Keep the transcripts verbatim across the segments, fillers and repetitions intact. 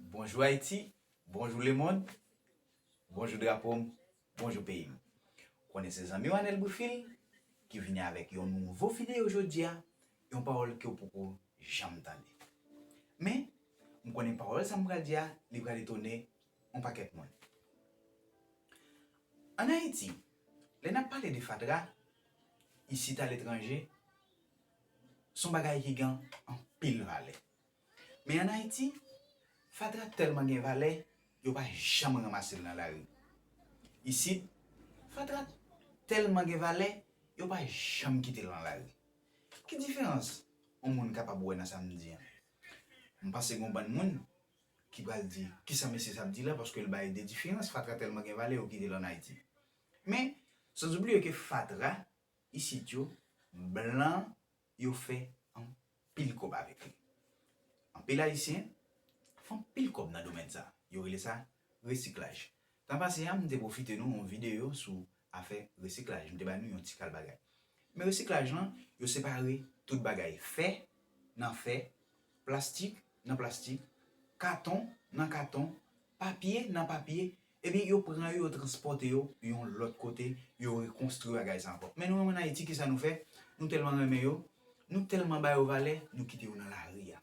Bonjou Ayiti, bonjou lemonn, bonjou drapo m, bonjou peyi m. Konnen se zanmi w Anel Boufil ki vini avèk yon nouvo videyo jodi a, yon pawòl ke w poko janm tande. Men, m konnen pawòl sa m pral di a, li pral etone yon pakèt moun. Ann Ayiti, lè n ap pale de fatra, isit aletranje, se yon bagay ki gen anpil valè. Men ann Ayiti, fatra tèlman gen valè, yo pa janm ranmase l nan lari. Isit, fatra tèlman gen valè, yo pa janm kite l nan lari. Ki diferans yon moun kapab wè nan sa m di an? M panse gen yon bann moun ki pral di, "Kisa mesye sa ap di la?" Paske l bay de diferans, fatra tèlman gen valè, yo kite l ann Ayiti. Men, sanzoubliye ke fatra, isit yo, blan yo fè anpil kòb avèk li. Anpil Ayisyen fè anpil kòb nan domèn sa. Yo rele sa resiklaj. Tan pase a, m te pwofite nou yon videyo sou afè resiklaj. M te ba nou yon ti kal bagay. Men resiklaj lan, yo separe tout bagay. Fè nan fè, plastik nan plastik, katon nan katon, papye nan papye, epi yo pran yo, yo transpòte yo yon lòt kote, yo rekonstwi bagay sa ankò. Men nou menm ann Ayiti, kisa nou fè? Nou tèlman renmen yo, nou tèlman ba yo valè, nou kite yo nan lari a.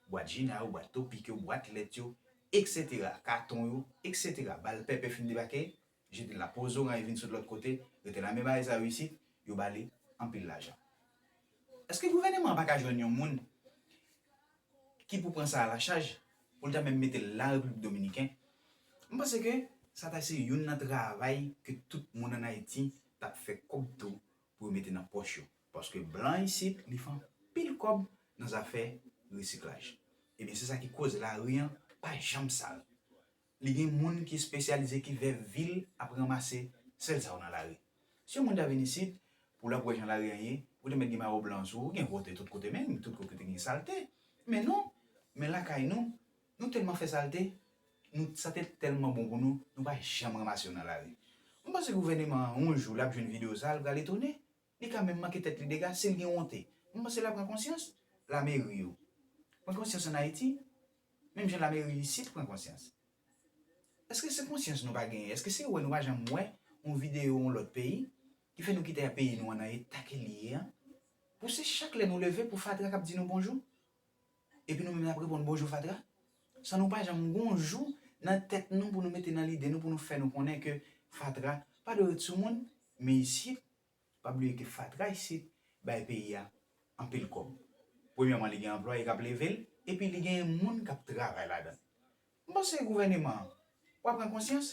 Bwat jina yo, bwat topik yo, bwat lèt yo, etsetera, katon yo, etsetera. Bal pèpè fin debake, jete l la. Po zoranj vin sot lòt kote, rete la. Men bagay sa yo isit, yo ba li anpil lajan. Èske gouvèneman an pa ka jwenn yon moun ki pou pran sa a la chaj, pou l ta menm mete l la Repiblik Dominiken? M panse ke sa ta se youn nan travay ke tout moun ann Ayiti t ap fè kòb tou pou yo mete nan pòch yo. Paske blan isit, li fè anpil kòb nan zafè resiklaj. Ebyen, se sa ki koz lari an pa janm sal. Li gen moun ki espesyalize ki vèv vil ap ranmase sèl sa yo nan lari. Si yon moun ta vin isit, pou l ap wè jan lari an ye, ou te mèt gen mayo blan sou ou, gen wote tout kote, men tout kote gen salte. Men non, men lakay nou, nou tèlman fè salte, nou, sa te tèlman bon pou nou, nou pa janm ranmase yo nan lari. M panse gouvèneman an, yon jou, l ap jwenn videyo sa a, l pral etone. Li ka menm manke tèt li dega si l gen wonte. M panse l ap pran konsyans. Lameri yo pran konsyans ann Ayiti, menm jan lameri isit pran konsyans. Èske se konsyans nou pa genyen? Èske se wè nou pa janm wè yon videyo yon lòt peyi ki fè nou kite peyi nou an nan eta ke li ye an? Pou se chak lè nou leve pou fatra k ap di nou bonjou? Epi nou menm n ap reponn bonjou fatra? San nou pa janm gon jou nan tèt nou pou nou mete nan lide nou, pou nou fè nou konnen ke fatra pa dwe ret sou moun, men isit, pa bliye ke fatra isit bay peyi a anpil kòb. Premyèman, li gen anplwaye k ap leve l, epi li gen moun k ap travay ladan l. M panse gouvèneman an, w ap pran konsyans,